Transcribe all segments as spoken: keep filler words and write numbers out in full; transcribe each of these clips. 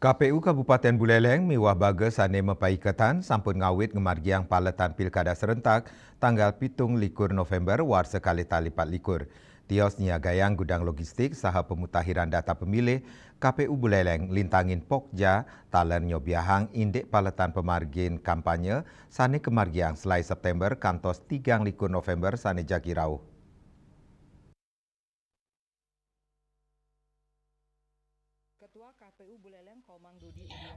K P U Kabupaten Buleleng miwah baga sane mapaiketan sampun ngawit ngamargiang paletan pilkada serentak tanggal pitung likur November warsa kalih tali pat likur. Tios nyiagayang gudang logistik saha pemutahiran data pemilih, K P U Buleleng lintangin Pokja taler nyobiahang indik paletan pamargin kampanye sane kamargiang selai September kantos tigang likur November sane jagi rauh.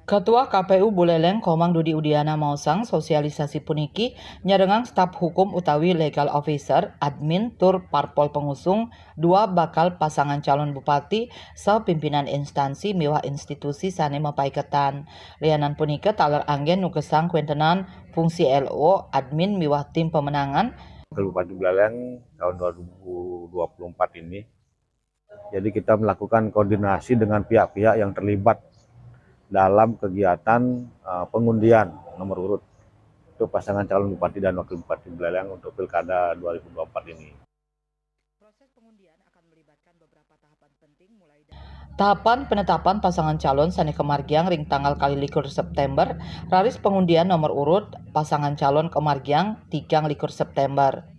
Ketua K P U Buleleng Komang Dudi Udiana maosang sosialisasi puniki nyarengang staf hukum utawi legal officer, admin, tur parpol pengusung dua bakal pasangan calon bupati saha pimpinan instansi miwah institusi sane mapaiketan. Lianan punika taler anggen nugesang kuentenan fungsi L O, admin miwah tim pemenangan. Kabupaten Buleleng tahun dua ribu dua puluh empat ini. Jadi kita melakukan koordinasi dengan pihak-pihak yang terlibat dalam kegiatan uh, pengundian nomor urut untuk pasangan calon bupati dan wakil bupati Buleleng untuk pilkada dua ribu dua puluh empat ini. Tahapan penetapan pasangan calon sane kamargiang ring tanggal kalih likur September, raris pengundian nomor urut pasangan calon kamargiang tigang likur September.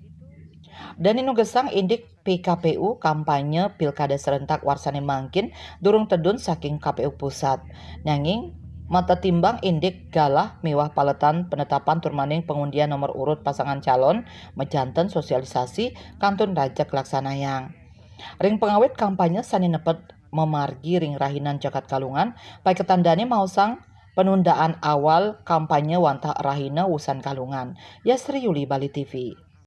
Dan inugesang indik P K P U kampanye pilkada serentak warsane mangkin durung tedun saking K P U pusat. Nanging matetimbang indik galah miwah paletan penetapan turmaning pengundian nomor urut pasangan calon, majanten sosialisasi kantun rajeg laksanayang. Ring pangawit kampanye sane nepet mamargi ring rahinan Jagat Kalungan, paiketan dane maosang penundaan awal kampanye wantah rahina wusan Kalungan. Yasri Yuli, Bali T V.